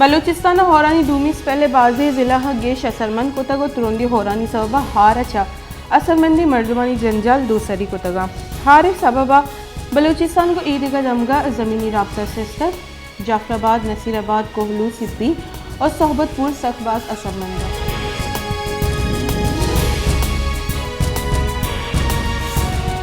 بلوچستان ءِ ہورانی دومی اسپیل ءَ بازیں ضلع ءَ گیش اثرمند کتگ ءُ ترندیں ہورانی سبب ءَ ہار ءَ چہ اثرمندیں مردمانی جنجال دو سری کتگ اَنت۔ ہار ءِ سبب ءَ بلوچستان گوں اے دگہ دمگ ءَ زمینی رابطہ سست اَت۔ جعفر آباد، نصیر آباد، کوہلو، سپی ءُ صحبت پور سک باز اثرمند اَنت۔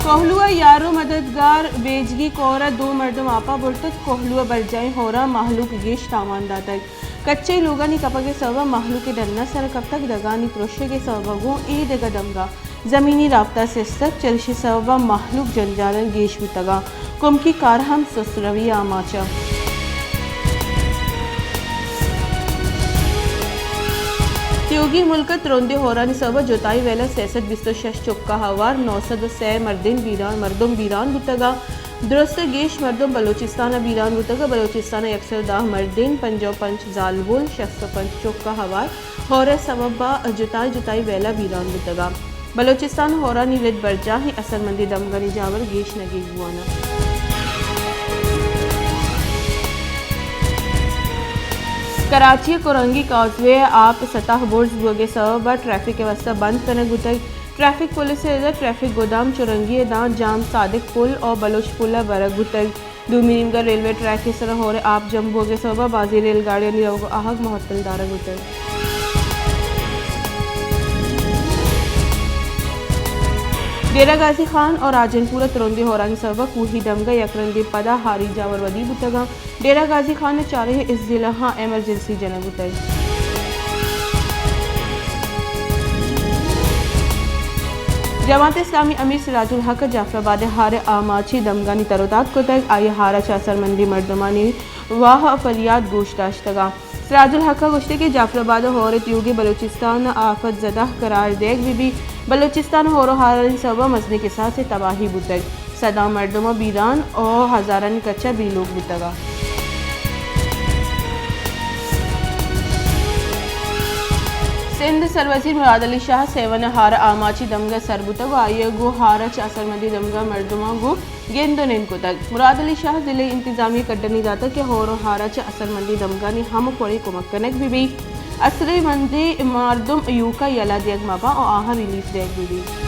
کوہلو ءَ یار ءُ مددگار بیجگی کور ءَ دو مردم آپ ءَ برتگ۔ کوہلو ءِ برجاہیں ہوراں مہلوک گیش تاوان داتگ۔ کچیں لوگانی کپگ ءِ سبب ءَ مہلوک ءِ ڈن ءَ سر کپتگ۔ دگانی پرشگ ءِ سبب ءَ گوں اے دگہ دمگ ءَ زمینی رابطہ سست اَت، چریشی سبب ءَ مہلوک جنجالاں گیش بوتگ اَنت۔ کمکی کار ہم سست روی ءِ آماچ اَنت۔ تیوگیں ملک ءَ ترندیں ہورانی سبب ءَ جتائی ویل ءَ سئے سد بیست ءُ شش چکہ ہوار، نو سد ءُ سئے مردین بیران، مردم بیران بوتگ اَنت۔ درست ءَ گیش مردم بلوچستان ءَ بیران بوتگ اَنت۔ بلوچستان ءَ یک سد ءُ دہ مردین، پنجاہ ءُ پنچ زالبول، شست ءُ پنچ چکہ ہوار، ہور ءِ سبب ءَ جتائی جتائی ویل ءَ بیران بوتگ اَنت۔ بلوچستان ءِ ہورانی رد برجاہیں اثرمندیں دمگانی جاور گیش نگیگ بوان اَنت۔ کراچی ءِ کرنگی کازوے ءِ آپ سطح برز بوگ ءِ سبب ءَ ٹریفک ءِ واستہ بند کنگ بوتگ۔ ٹریفک پولیس ءِ رد ءَ ٹریفک گودام چرنگی ءِ داں جام صادق پل ءُ بلوچ پل ءَ برگ بوتگ۔ دومی نیمگ ءَ ریلوے ٹریک ءِ سر ءَ ہور ءِ آپ جم بوگ ءِ سبب ءَ بازیں ریل گاڑیانی روگ ءُ آہگ معطل دارگ بوتگ۔ ڈیرہ غازی خان ءُ راجن پور ءَ ترندیں ہورانی سبب ءَ کوہی دمگ ءَ یک رندے پدا ہاری جاور ودی بوتگ اَنت۔ ڈیرہ غازی خان ءِ چاریں اضلعاں ایمرجنسی جنگ بوتگ۔ جماعت اسلامی ءِ امیر سراج الحق ءَ جعفر آباد ءِ ہار ءِ آماچی دمگانی تر ءُ تاب کتگ۔ آئی ءَ ہار ءَ چہ اثرمندیں مردمانی واہ ءُ پریات گوش داشتگ اَنت۔ سراج الحق ءَ گوشتگ کہ جعفر آباد ءِ ہور ءِ تیوگیں بلوچستان ءَ آفت زدہ قرار دیگ بہ بیت۔ بلوچستان ءِ ہور ءُ ہارانی سبب ءَ مزنیں کساسے تباہی بوتگ۔ سداں مردم بیران ءُ ہزارانی کچ ءَ بے لوگ بوتگ اَنت۔ سندھ ءِ سروزیر مراد علی شاہ ءَ سیون ءِ ہار ءِ آماچی دمگ ءَ سر بوتگ ءُ آئی ءَ گوں ہار ءَ چہ اثرمندیں دمگ ءَ مردماں گوں گند ءُ نند کتگ۔ مراد علی شاہ ءَ ضلعی انتظامیہ ءَ کڈنی داتگ کہ ہور ءُ ہار ءَ چہ اثرمندیں دمگانی ہمک وڑیں کمک کنگ بہ بیت۔ اثرمندیں مردم ایوک ءَ یلہ دیگ مہ باں ءُ آہاں ریلیف دیگ بہ بیت۔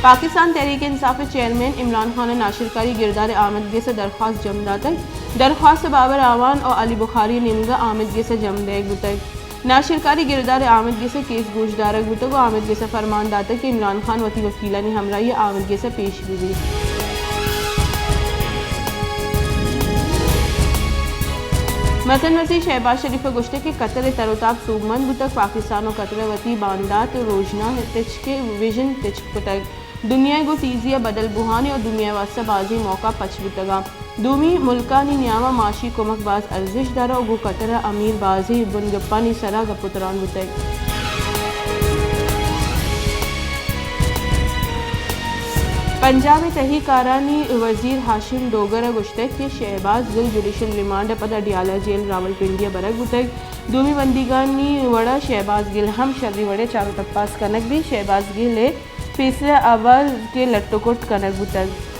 پاکستان تحریک انصاف ءِ چیئرمین عمران خان ءَ ناشرکاری گردار ءِ آمدگس ءَ درخواست جم داتگ۔ درخواست بابر اعوان ءُ علی بخاری ءِ نیمگ ءَ آمدگس ءَ جم دیگ بوتگ۔ ناشرکاری گردار ءِ آمدگس ءِ کیس گوشدارگ بوتگ ءُ آمدگس ءَ فرمان داتگ کہ عمران خان وتی وکیلانی ہمراہی ءَ آمدگس ءَ پیش بہ بیت۔ مزن وزیر شہباز شریف ءَ گوشتگ کہ قطر ءِ تر ءُ تاب سوبمند بوتگ، پاکستان ءُ قطر ءَ وتی باندات ءُ روژناہ ءِ تچک ءِ وژن تچک کتگ۔ دنیا ءَ گوں تیزی ءَ بدل بوہان ءُ دنیا ءِ واستہ بازیں موقع پچ بوتگ اَنت۔ دومی ملکانی نیام ءَ معاشی کمک باز ارزشت دارگ ءُ گوں قطر ءِ امیر بازیں بنگپانی سرا گپ ءُ تران بوتگ۔ پنجاب ءِ تہی کارانی وزیر ہاشم ڈوگر ءَ گوشتگ کہ شہباز گل جوڈیشل ریمانڈ ءَ پد اڈیالہ جیل راولپنڈی ءَ برگ بوتگ۔ دومی بندیگانی وڑا شہباز گل ہم شری وڑے چار ءُ تپاس کنگ بیت۔ شہباز گل ءِ فیصلہ ءَ ابر کہ لٹ ءُ کٹ کنگ بوتگ۔